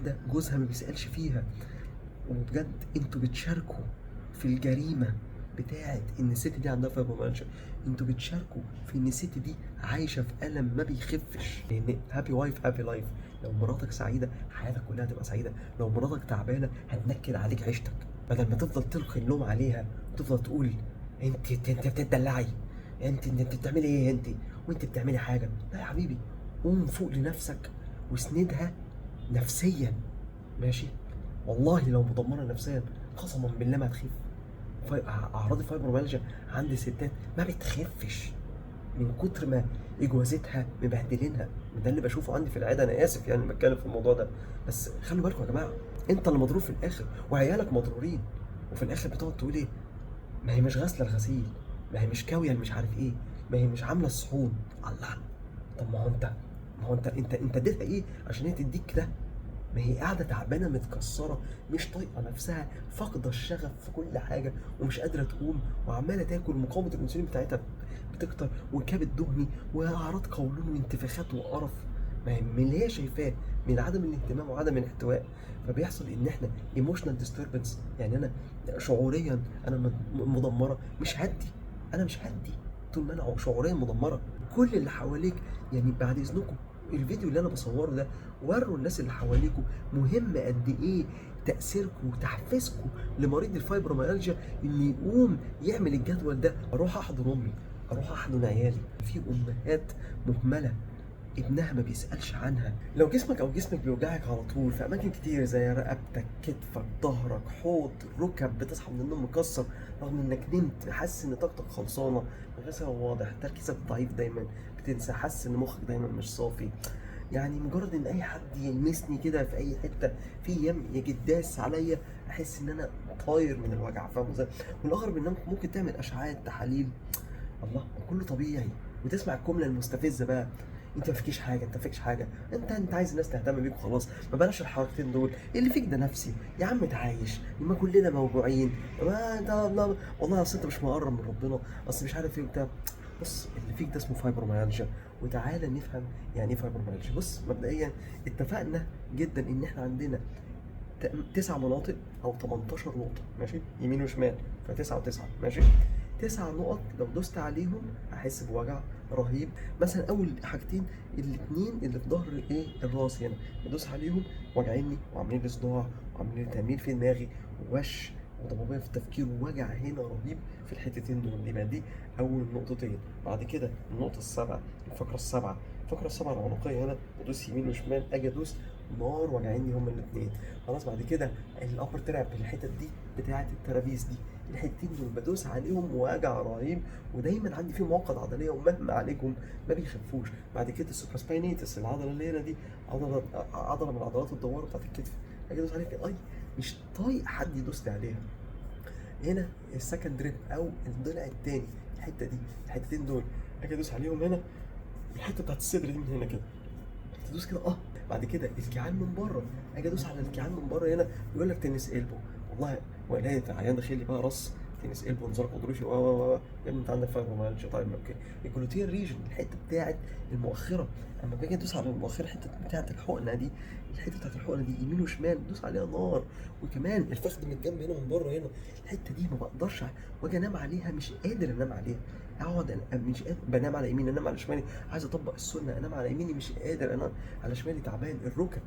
واحدة جوزها ما بيسالش فيها. وبجد انتوا بتشاركوا في الجريمة بتاعه ان الست دي عندها فايبروميالجيا، انتوا بتشاركوا في ان الست دي عايشه في الم ما بيخفش. لان happy wife happy life، لو مراتك سعيدة حياتك كلها هتبقى سعيدة، لو مراتك تعبانة هتنكد عليك عيشتك. بدل ما تفضل تلقي اللوم عليها وتفضل تقول انت بتدلعي، انت بتعملي ايه، انت وانت بتعملي حاجة. لا يا حبيبي، قوم فوق لنفسك واسندها نفسيا، ماشي؟ والله لو مدمرة نفسيا قسما بالله ما هتخف. اعراض الفايبروميالجيا عند الستات ما بتخفش من كتر ما اجوازتها مبهدلينها. ده اللي بشوفه عندي في العيادة، انا اسف يعني بتكلم في الموضوع ده، بس خلوا بالكم يا جماعة، انت اللي مضروب في الاخر وعيالك مضرورين، وفي الاخر بتقعد تقول ايه؟ ما هي مش غاسله الغسيل، ما هي مش كاويه مش عارف ايه، ما هي مش عامله الصحون. الله، طب ما هو انت، ما هو انت انت انت اديتها ايه عشان هي تديك ده؟ ما هي قاعدة تعبانة متكسره، مش طايقة نفسها، فاقده الشغف في كل حاجة، ومش قادرة تقوم، وعماله تاكل، مقاومة الانسولين بتاعتها بتكتر، وكبد دهني، واعراض قولون وانتفاخات وقرف. ما هي من اللي هي شايفاه من عدم الاهتمام وعدم الاحتواء. فبيحصل ان احنا emotional disturbance، يعني انا شعوريا انا مدمرة، مش هدي، انا مش هدي طول ما انا شعوريا مدمرة. كل اللي حواليك يعني بعد اذنكم الفيديو اللي انا بصورة ده وروا الناس اللي حواليكم مهم قد ايه تاثيركم وتحفيزكم لمريض الفايبروميالجيا ان يقوم يعمل الجدول ده. اروح احضن امي، اروح احضن عيالي. في امهات مهملة ابنها ما بيسالش عنها. لو جسمك او جسمك بيوجعك على طول في اماكن كتير زي رقبتك، كتفك، ظهرك، حوض، ركب، بتصحى من النوم مكسر رغم انك نمت، حاسس ان طاقتك خلصانه من غير سبب واضح، تركيزك ضعيف دايما، بتنسى، حاسس ان مخك دايما مش صافي. يعني مجرد ان اي حد يلمسني كده في اي حتة في ايام يجي داس عليا احس ان انا طاير من الوجع، فاهم ازاي؟ والاغرب انك ممكن تعمل اشعاعات، تحاليل، الله كله طبيعي، وتسمع الجملة المستفزه بقى، انت ما فيكيش حاجة، انت ما فيكش حاجة، انت عايز الناس تهتم بيك وخلاص، ما بلاش الحركتين دول، اللي فيك ده نفسي يا عم، تعايش، ما كلنا موجوعين، ما انت والله اصل انت مش مقرب من ربنا، اصل مش عارف ايه وبتاع. بص، اللي فيك ده اسمه فايبروميالجيا، وتعالى نفهم يعني ايه فايبروميالجيا. بص، مبدئيا اتفقنا جدا ان احنا عندنا 9 مناطق او 18 نقطة، ماشي، يمين وشمال، ف9 و9، ماشي، 9 نقط لو دوست عليهم هحس بوجع رهيب. مثلا اول حاجتين الاثنين اللي في ظهر ايه الراس هنا، بدوس عليهم وجعيني وعاملين لي صداع وعاملين لي تنميل في دماغي ووش وضبابيه في التفكير ووجع هنا رهيب في الحتتين دول. يبقى دي اول نقطتين. بعد كده النقطة السابعة، الفقرة السابعة، الفقرة السابعة العنقيه هنا، بدوس يمين وشمال، اجي ادوس نار وجعيني هما الاثنين. خلاص، بعد كده ال upper trap، الحتت دي بتاعه ال traps دي، الحتتين دول بدوس عليهم وجع رهيب، ودايما عندي فيهم عقد عضلية ومهما عليكم ما بيخفوش. بعد كده ال supraspinatus، العضلة اللي هنا دي، عضلة من عضلات الدواره بتاعت الكتف، اجي ادوس عليها كده، اي مش طايق حد يدوس لي عليها. هنا ال second rib او الضلع الثاني، الحتة دي، الحتتين دول اجي ادوس عليهم هنا، الحتة بتاعت الصدر دي من هنا كده تدوس كده، اه. بعد كده الكيعان من بره، اجي ادوس على الكيعان من بره هنا، يقول لك tennis elbow. والله ولاية عيان داخل لي بقى راس tennis elbow، انزلاق غضروفي، و و و يا ابني انت عندك فايبروميالجيا. طيب okay. ال gluteal region، الحتة بتاعت المؤخرة، اما باجي ادوس على المؤخرة، الحتة بتاعت الحقنة دي، الحتة بتاعت الحقنة دي يمين وشمال دوس عليها نار. وكمان الفخذ من الجنب هنا من بره هنا، الحتة دي ما بقدرش واجي انام عليها، مش قادر انام عليها، اقعد مش قادر، بنام على يميني انام على شمالي، عايز اطبق السنة انام على يميني مش قادر، انام على شمالي تعبان. الركب،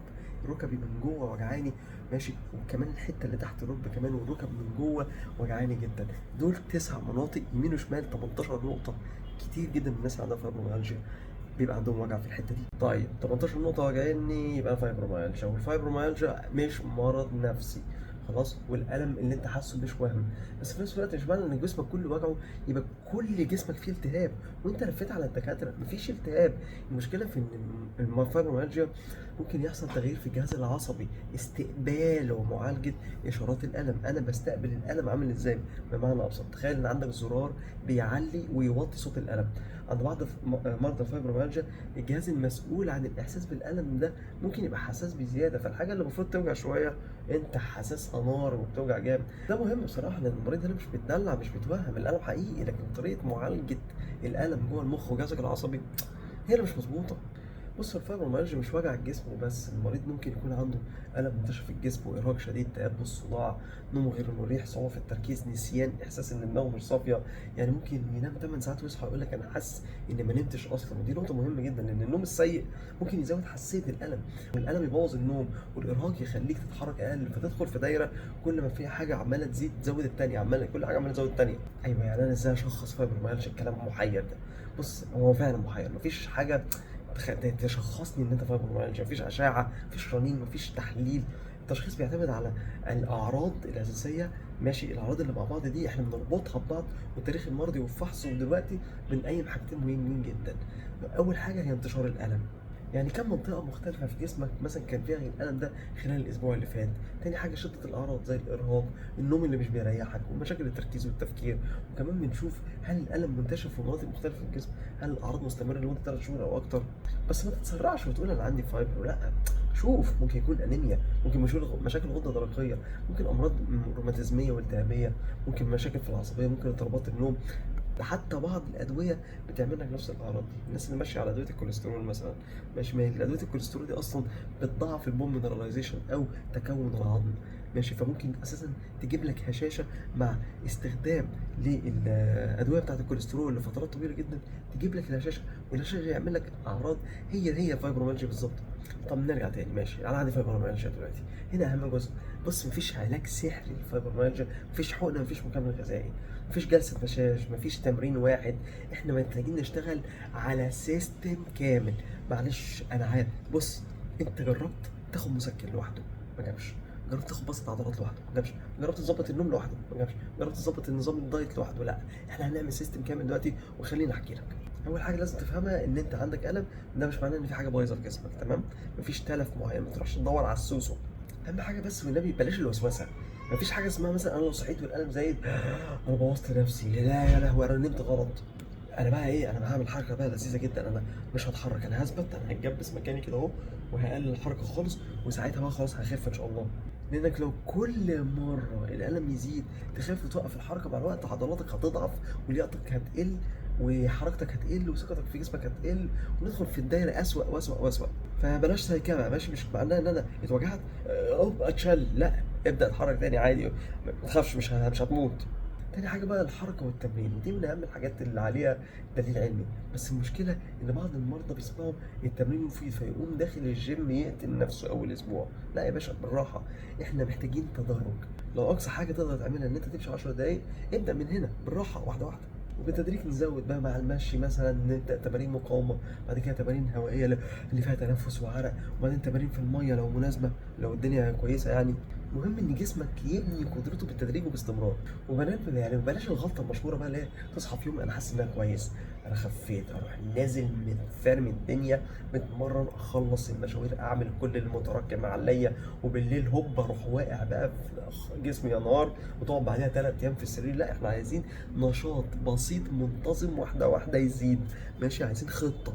ركبي من جوه وجعاني، ماشي، وكمان الحتة اللي تحت الركبة كمان، والركب من جوه وجعاني جدا. دول 9 مناطق يمين وشمال، 18 نقطة. كتير جدا من الناس اللي عندها فايبروميالجيا بيبقى عندهم وجع في الحتة دي. طيب 18 نقطة وجعاني يبقى فايبروميالجيا. والفايبروميالجيا مش مرض نفسي خلاص، والالم اللي انت حاسه مش وهم، بس في نفس الوقت مش معنى ان جسمك كله وجعه يبقى كل جسمك فيه التهاب، وانت لفيت على الدكاترة مفيش التهاب. المشكلة في ان الفايبروميالجيا ممكن يحصل تغيير في الجهاز العصبي، استقبال ومعالجة اشارات الالم. انا بستقبل الالم عامل ازاي؟ بمعنى ابسط، تخيل ان عندك زرار بيعلي ويوطي صوت الالم. عند بعض مرضى الفايبروميالجيا الجهاز المسؤول عن الاحساس بالالم ده ممكن يبقى حساس بزيادة، فالحاجه اللي المفروض توجع شوية انت حاسسها نار وبتوجع جامد. ده مهم بصراحة، لان المريض هنا مش بيتدلع، مش بيتوهم، الالم حقيقي، لكن طريقه معالجة الالم جوه المخ وجهازك العصبي هي اللي مش مظبوطة. بص، الفايبروميالجيا مش وجع الجسم وبس، المريض ممكن يكون عنده ألم منتشر في الجسم وإرهاق شديد، تآب الصداع، نوم غير مريح، صعوبة في التركيز، نسيان، إحساس إن دماغه مش صافية. يعني ممكن ينام 8 ساعات ويصحى يقول لك أنا حاسس إن ما نمتش أصلا. ودي نقطة مهمة جدا، لأن النوم السيء ممكن يزود حساسية الألم، والألم يبوظ النوم، والإرهاق يخليك تتحرك أقل، فتدخل في دايرة كل ما فيها حاجة عمالة تزيد تزود التانية، عمالة كل حاجة عمالة تزود التانية. أيوه، يعني أنا إزاي أشخص فايبروميالجيا؟ الكلام محير ده. بص، هو فعلا محير، مفيش حاجة تشخصني ان انت فايبروميالجيا، مفيش اشعه، مفيش رنين، مفيش تحليل. التشخيص بيعتمد على الاعراض الاساسية، ماشي؟ الاعراض اللي مع بعض دي احنا بنربطها ببعض، والتاريخ المرضي والفحص. ودلوقتي بنقيم حاجتين مهمين جدا. اول حاجة هي انتشار الالم، يعني كم منطقة مختلفة في جسمك مثلا كان فيها الالم ده خلال الاسبوع اللي فات. تاني حاجة شده الاعراض زي الارهاق، النوم اللي مش بيريحك، ومشاكل التركيز والتفكير. وكمان بنشوف هل الالم منتشر في مناطق مختلفة في الجسم، هل الاعراض مستمرة لمدة 3 شهور او اكتر. بس ما تتسرعش وتقول انا عندي fibro، لا، شوف ممكن يكون انيميا، ممكن مشاكل غده درقيه، ممكن امراض روماتيزميه والتهابيه، ممكن مشاكل في العصبية، ممكن اضطرابات النوم. حتى بعض الادوية بتعمل لك نفس الاعراض دي. الناس اللي ماشية على ادوية الكوليسترول مثلا، ماشي، ما هي ادوية الكوليسترول دي اصلا بتضعف ال bone mineralization او تكون العظم، ماشي، فممكن اساسا تجيب لك هشاشة مع استخدام للادوية بتاعه الكوليسترول لفترات طويلة جدا، تجيب لك الهشاشه، والهشاشه يعمل لك اعراض هي فايبروميالجيا بالظبط. طب نرجع تاني، ماشي، انا عندي فايبروميالجيا دلوقتي، هنا اهم جزء. بص، مفيش علاج سحري للفايبروميالجيا، مفيش حقنه، مفيش مكمل غذائي، مفيش جلسه مساج، مفيش تمرين واحد. احنا محتاجين نشتغل على system كامل. معلش انا عارف، بص، انت جربت تاخد مسكن لوحده ما جابش، جربت تاخد بسط عضلات لوحده ما جابش، جربت تظبط النوم لوحده ما جابش، جربت تظبط النظام ال diet لوحده، لا، احنا هنعمل system كامل دلوقتي. وخليني احكي لك. اول حاجة لازم تفهمها ان انت عندك الم، ده مش معناه ان في حاجة بايظة في جسمك، تمام؟ مفيش تلف معين، ما تروحش تدور على السوسو. اهم حاجة بس والنبي بلاش الوسوسة. مفيش حاجة اسمها مثلا انا لو صحيت والالم زايد انا بوظت نفسي، لا يا لهوي انا نمت غلط، انا بقى ايه، انا هعمل حركة بقى لذيذة جدا، انا مش هتحرك، انا هثبت، انا هتجبس مكاني كده اهو، وهقلل الحركة خالص، وساعتها بقى خلاص هخف ان شاء الله. لانك لو كل مرة الالم يزيد تخاف وتوقف الحركة، مع الوقت عضلاتك هتضعف ولياقتك هتقل وحركتك هتقل وثقتك في جسمك هتقل، وندخل في الدايرة اسوأ واسوأ واسوأ. فبلاش سيكبه، ماشي؟ مش معناه ان انا اتوجعت اتشل، لا، ابدا اتحرك تاني عادي، ما تخافش، مش هتموت. تاني حاجة بقى الحركة والتمرين، ودي من اهم الحاجات اللي عليها دليل علمي. بس المشكلة ان بعض المرضى بيسمعوا التمرين مفيد فيقوم داخل الجيم يقتل نفسه اول اسبوع. لا يا باشا، بالراحة، احنا محتاجين تدرج. لو اقصى حاجة تقدر تعملها ان انت تمشي 10 دقايق، ابدا من هنا بالراحة، واحدة واحدة، وبالتدريج نزود بقى مع المشي. مثلا نبدا تمارين مقاومة، بعد كده تمارين هوائية اللي فيها تنفس وعرق، وبعدين تمارين في المية لو مناسبة، لو الدنيا كويسة يعني. المهم ان جسمك يبني قدرته بالتدريج وباستمرار. وبنات يعني بلاش الغلطة المشهورة بقى اللي هي تصحى في يوم انا حاسس ان انا كويس، انا خفيت، اروح نازل متفرم الدنيا، متمرن، اخلص المشاوير، اعمل كل المتراكم عليا، وبالليل هوب اروح واقع بقى في جسمي يا نار، وتقعد بعدها 3 ايام في السرير. لا، احنا عايزين نشاط بسيط منتظم، واحدة واحدة يزيد، ماشي؟ عايزين خطه.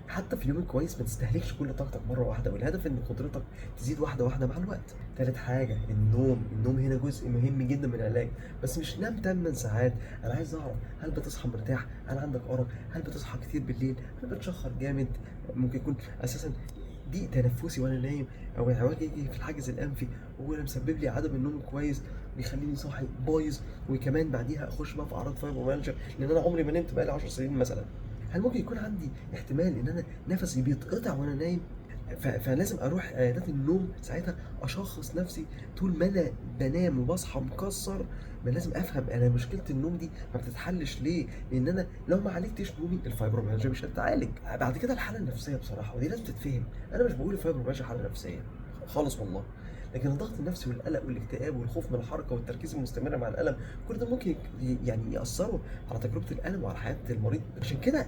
حتى في اليوم الكويس ما تستهلكش كل طاقتك مرة واحدة، والهدف ان قدرتك تزيد واحدة واحدة مع الوقت. تالت حاجة النوم. النوم هنا جزء مهم جدا من العلاج، بس مش نام 8 ساعات. انا عايز اعرف هل بتصحى مرتاح، هل عندك ارق، هل بتصحى كتير بالليل، هل بتشخر جامد، ممكن يكون اساسا ضيق تنفسي وانا نايم، او عوجي يجي في الحاجز الانفي هو اللي مسبب لي عدم النوم الكويس، بيخليني صاحي بايظ، وكمان بعديها اخش بقى في اعراض فايبروميالجيا لان انا عمري ما نمت بقالي 10 سنين مثلا. هل ممكن يكون عندي احتمال ان انا نفسي بيتقطع وانا نايم؟ فلازم اروح عيادات النوم ساعتها اشخص نفسي. طول ما انا بنام وبصحى مكسر، ما لازم افهم انا مشكلة النوم دي ما بتتحلش ليه، لان انا لو ما عالجتش نومي الفايبروميالجيا مش هتتعالج. بعد كده الحالة النفسية بصراحة، ودي لازم تتفهم، انا مش بقول الفايبروميالجيا حاله نفسية خالص والله، لكن الضغط النفسي والقلق والاكتئاب والخوف من الحركة والتركيز المستمر مع الالم، كل ده ممكن ياثروا على تجربه الالم وعلى حياة المريض. عشان كده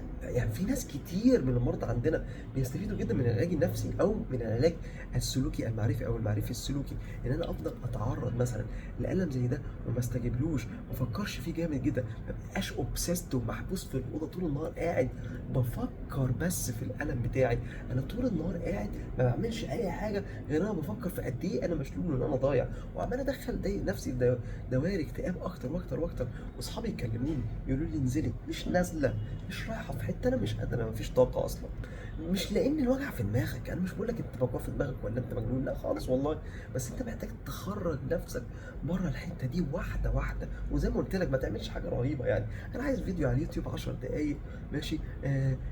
في ناس كتير من المرضى عندنا بيستفيدوا جدا من العلاج النفسي او من العلاج السلوكي المعرفي او المعرفي السلوكي، ان انا افضل اتعرض مثلا لالم زي ده وما استجيبلوش، ما افكرش فيه جامد جدا، ما بقاش obsessed ومحبوس في الاوضة طول النهار قاعد بفكر بس في الالم بتاعي. انا طول النهار قاعد ما بعملش اي حاجة غير انا بفكر في قد ايه انا مشلول وان انا ضايع، وعمال ادخل نفسي في دوائر اكتئاب اكتر واكتر واكتر، واصحابي يكلموني يقولوا لي انزلي، مش نازله، مش رايحة في حتة انا مش قادر، انا مفيش طاقة اصلا. مش لان الوجع في دماغك، انا مش بقول لك انت موجوع في دماغك ولا انت مجنون، لا خالص والله، بس انت محتاج تخرج نفسك بره الحتة دي واحدة واحدة. وزي ما قلت لك ما تعملش حاجة رهيبة يعني، انا عايز فيديو على اليوتيوب 10 دقائق ماشي،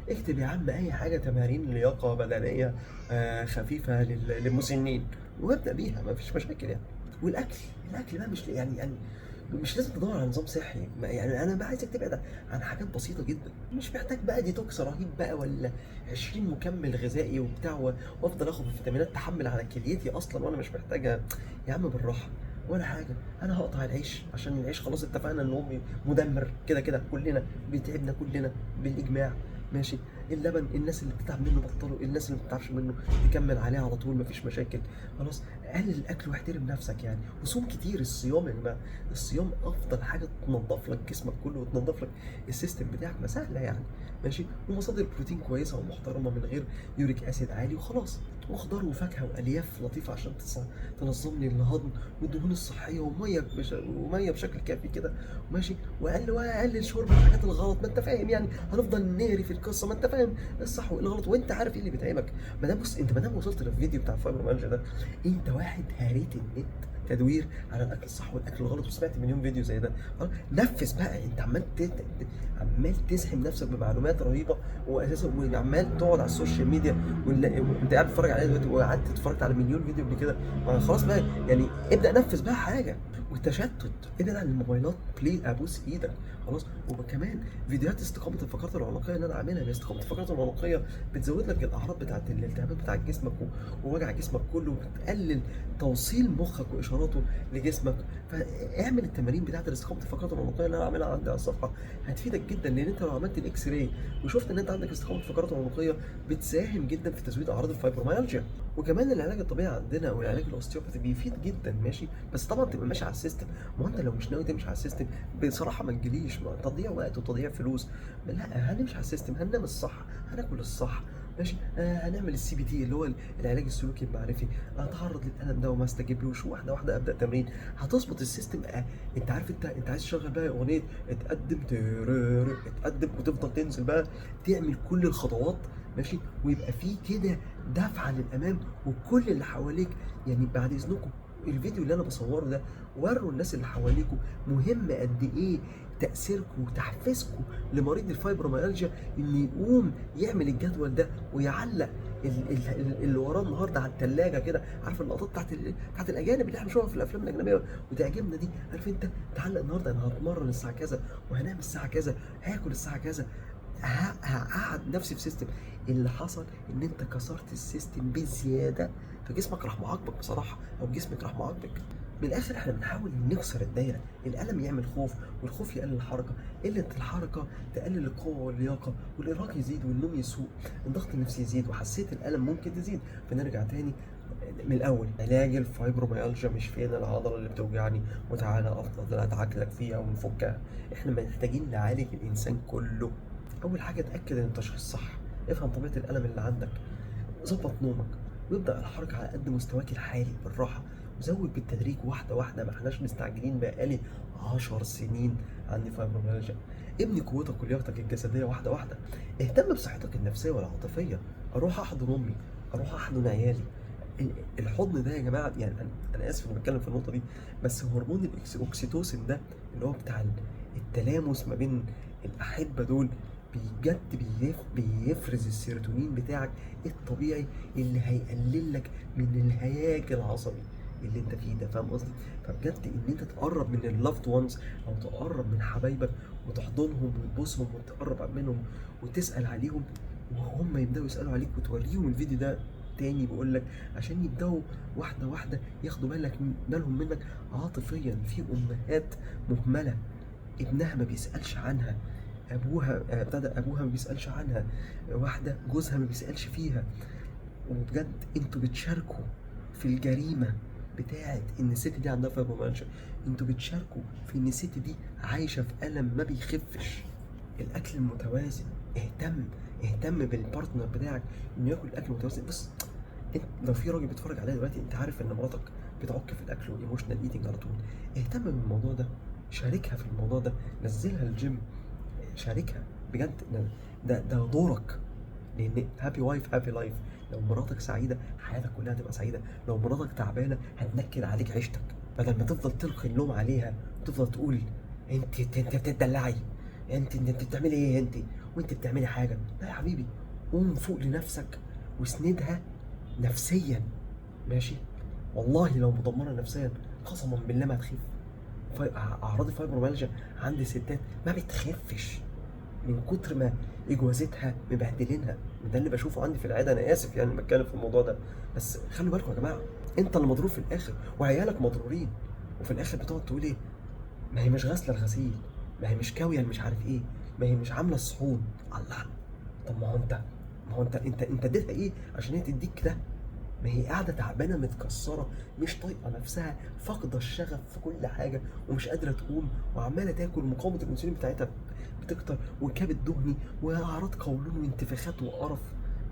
اكتب يا عم اي حاجة، تمارين لياقه بدنية خفيفة للمسنين وابدا بيها، ما فيش مشاكل يعني. والاكل، الاكل بقى مش يعني مش لازم تدور على نظام صحي، يعني انا بقى عايزك تبعد عن حاجات بسيطة جدا، مش محتاج بقى ديتوكس رهيب بقى ولا 20 مكمل غذائي وبتاع وافضل اخد فيتامينات تحمل على كليتي اصلا وانا مش محتاجها. يا عم بالراحة ولا حاجة، انا هقطع العيش عشان العيش خلاص اتفقنا ان هو مدمر كده كده، كلنا بيتعبنا كلنا بالاجماع ماشي. اللبن الناس اللي بتتعب منه بطلوا، الناس اللي ما بتتعبش منه تكمل عليه على طول مفيش مشاكل خلاص. قلل الاكل واحترم نفسك يعني، وصوم كتير. الصيام يا جماعة، الصيام افضل حاجة تنظف لك جسمك كله وتنظف لك ال system بتاعك، ما سهلة يعني ماشي. ومصادر بروتين كويسة ومحترمه من غير uric acid عالي وخلاص، وخضار وفاكهة والياف لطيفة عشان تنظم لي الهضم، والدهون الصحية، ومية بشكل كافي كده ماشي. واقلل شرب الحاجات الغلط، ما انت فاهم يعني، هنفضل نهري في القصة، ما انت فاهم الصح والغلط وانت عارف ايه اللي بيتعبك. ما دام بص، انت ما دام وصلت للفيديو بتاع فايبروميالجيا ده، انت واحد هريت النت تدوير على الاكل الصح والاكل الغلط، وسمعت مليون فيديو زي ده، نفذ بقى. انت عمال تزحم نفسك بمعلومات رهيبة، واساسا وعمال تقعد على ال social media وانت قاعد بتتفرج عليها دلوقتي، وقعدت اتفرجت على مليون فيديو قبل كده، ما خلاص بقى يعني ابدا نفذ بقى حاجة. والتشتت، ابعد عن الموبايلات please، ابوس ايدك خلاص. وكمان فيديوهات استقامة الفقرات العنقيه اللي انا عاملها، هي استقامة الفقرات العنقيه بتزود لك الاعراض بتاعت الالتهابات بتاعت جسمك ووجع جسمك كله، وبتقلل توصيل مخك واشاراته لجسمك. فاعمل التمارين بتاعت استقامة الفقرات العنقيه اللي انا عاملها عندي على الصفحة، هتفيدك جدا. لان انت لو عملت ال X-ray وشفت ان انت عندك استقامة الفقرات العنقيه، بتساهم جدا في تزويد اعراض الفايبروميالجيا. وكمان العلاج الطبيعي عندنا والعلاج ال osteopathy بيفيد جدا ماشي، بس طبعا تبقى ماشي على ال system. ما هو انت لو مش ناوي تمشي على ال system بصراحة ما تجيليش، ما تضييع وقت وتضييع فلوس. لا، هنمشي على ال system، هننام الصح، هناكل الصح ماشي، هنعمل ال CBT اللي هو العلاج السلوكي المعرفي، اتعرض للالم ده وما استجيبلوش، واحدة واحدة ابدا تمرين، هتظبط ال system. انت عارف انت عايز تشغل بقى اغنية اتقدم ترر اتقدم، وتفضل تنزل بقى تعمل كل الخطوات ماشي، ويبقى فيه كده دفعه للامام وكل اللي حواليك. يعني بعد اذنكم الفيديو اللي انا بصورة ده وروا الناس اللي حواليكم مهم قد ايه تاثيركم وتحفيزكم لمريض الفايبروميالجيا ان يقوم يعمل الجدول ده ويعلق اللي وراه النهارده على الثلاجة كده. عارف اللقطات بتاعت الاجانب اللي احنا بنشوفها في الافلام الاجنبية وتعجبنا دي، عارف انت تعلق النهارده انا هتمرن الساعة كذا وهنام الساعة كذا، هاكل الساعة كذا، هقعد نفسي في system. اللي حصل ان انت كسرت ال system بزيادة، فجسمك راح معاقبك بصراحة، او جسمك راح معاقبك. من الاخر احنا بنحاول نكسر الدايرة، الالم يعمل خوف، والخوف يقلل الحركة، قلة الحركة تقلل القوة واللياقه، والارهاق يزيد، والنوم يسوء، الضغط النفسي يزيد، وحساسيه الالم ممكن تزيد. فنرجع تاني من الاول، علاج الفايبروميالجيا مش فين العضلة اللي بتوجعني وتعالى افضل ادعكلك فيها ونفكها، احنا محتاجين نعالج الانسان كله. اول حاجة اتاكد ان التشخيص صح، افهم طبيعة الالم اللي عندك، ظبط نومك، وابدا الحركة على قد مستواك الحالي بالراحة، وزود بالتدريج واحدة واحدة، ما احناش مستعجلين. بقالي 10 سنين عندي فايبروميالجيا. ابني قوتك ولياقتك الجسدية واحدة واحدة، اهتم بصحتك النفسية والعاطفيه، اروح احضن امي، اروح احضن عيالي. الحضن ده يا جماعة، يعني انا اسف اني بتكلم في النقطة دي، بس هرمون الاكسيتوسين ده اللي هو بتاع التلامس ما بين الاحبة دول، بجد بيفرز السيروتونين بتاعك الطبيعي اللي هيقلل لك من الهياج العصبي اللي انت فيه ده، فاهم قصدي؟ فبجد ان انت تقرب من ال loved ones او تقرب من حبايبك وتحضنهم وتبوسهم وتقرب منهم وتسال عليهم، وهم يبداوا يسالوا عليك، وتوريهم الفيديو ده تاني بقول لك عشان يبداوا واحدة واحدة ياخدوا بالهم منك عاطفيا. في امهات مهملة ابنها ما بيسالش عنها، ابوها ابتدى ابوها ما بيسالش عنها، واحدة جوزها ما بيسالش فيها. وبجد انتوا بتشاركوا في الجريمة بتاعت ان الست دي عندها فايبروميالجيا، انتوا بتشاركوا في ان الست دي عايشه في الم ما بيخفش. الاكل المتوازن، اهتم بال partner بتاعك انه ياكل اكل متوازن. بص انت لو في راجل بيتفرج عليا دلوقتي، انت عارف ان مراتك بتعك في الاكل وال emotional eating على طول، اهتم بالموضوع ده، شاركها في الموضوع ده، نزلها الجيم، شاركها. بجد ده دورك، لان happy wife happy life. لو مراتك سعيدة حياتك كلها هتبقى سعيدة، لو مراتك تعبانة هتنكد عليك عيشتك. بدل ما تفضل تلقي اللوم عليها وتفضل تقول انت بتدلعي، انت بتعملي ايه، انت وانت بتعملي حاجة. لا يا حبيبي، قوم فوق لنفسك واسندها نفسيا، ماشي؟ والله لو مدمرة نفسيا قسما بالله ما هتخف. اعراض الفايبروميالجيا عند الستات ما بتخفش من كتر ما اجوازتها مبهدلينها. ده اللي بشوفه عندي في العيادة، انا اسف يعني بتكلم في الموضوع ده، بس خلوا بالكم يا جماعة، انت اللي مضرور في الاخر وعيالك مضرورين، وفي الاخر بتقعد تقول ايه؟ ما هي مش غاسله الغسيل، ما هي مش كاويه مش عارف ايه، ما هي مش عامله الصحون. الله، طب ما هو انت انت انت اديتها ايه عشان هي تديك ده؟ ما هي قاعدة تعبانة متكسره، مش طايقة نفسها، فاقده الشغف في كل حاجة، ومش قادرة تقوم، وعماله تاكل، مقاومة الانسولين بتاعتها بتكتر، وكبد دهني، واعراض قولون وانتفاخات وقرف.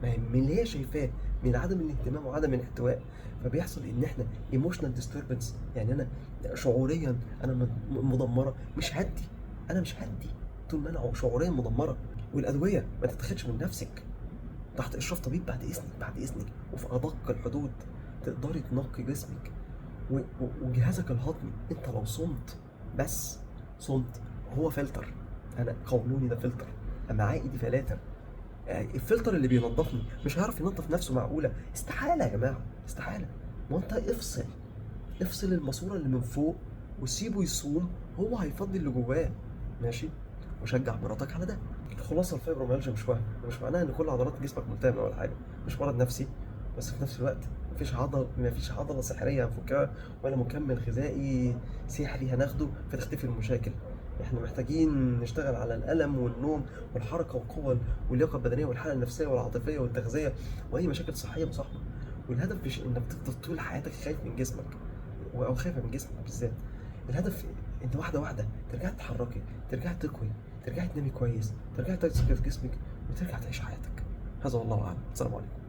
ما هي من اللي هي شايفاه من عدم الاهتمام وعدم الاحتواء. فبيحصل ان احنا emotional disturbance، يعني انا شعوريا انا مدمرة، مش هدي، انا مش هدي طول ما انا شعوريا مدمرة. والادوية ما تتاخدش من نفسك، تحت اشراف طبيب بعد اذنك، بعد اذنك، وفي ادق الحدود تقدري تنقي جسمك وجهازك الهضمي. انت لو صمت بس صمت، هو فلتر، انا قولوني ده فلتر، امعائي دي فلاتر، الفلتر اللي بينظفني مش هيعرف ينظف نفسه، معقولة؟ استحالة يا جماعة، استحالة. ما انت افصل الماسورة اللي من فوق وسيبه يصوم، هو هيفضي اللي جواه، ماشي؟ وشجع مراتك على ده. الخلاصة، الفايبروميالجيا مش وهم، مش معناها ان كل عضلات جسمك ملتئمه ولا حاجة، مش مرض نفسي، بس في نفس الوقت مفيش عضلة سحريه هنفكها، ولا مكمل غذائي سحري هناخده فتختفي المشاكل. احنا محتاجين نشتغل على الالم والنوم والحركة والقوه واللياقه البدنية والحالة النفسية والعاطفيه والتغذيه واي مشاكل صحية مصاحبه. والهدف مش انك تفضل طول حياتك خايف من جسمك او خايفة من جسمك بالذات، الهدف انت واحدة واحدة ترجعي تتحركي، ترجعي تقوي، ترجعي تنامي كويس، ترجعي تثقي في جسمك، وترجع تعيش حياتك. هذا والله اعلم. السلام عليكم.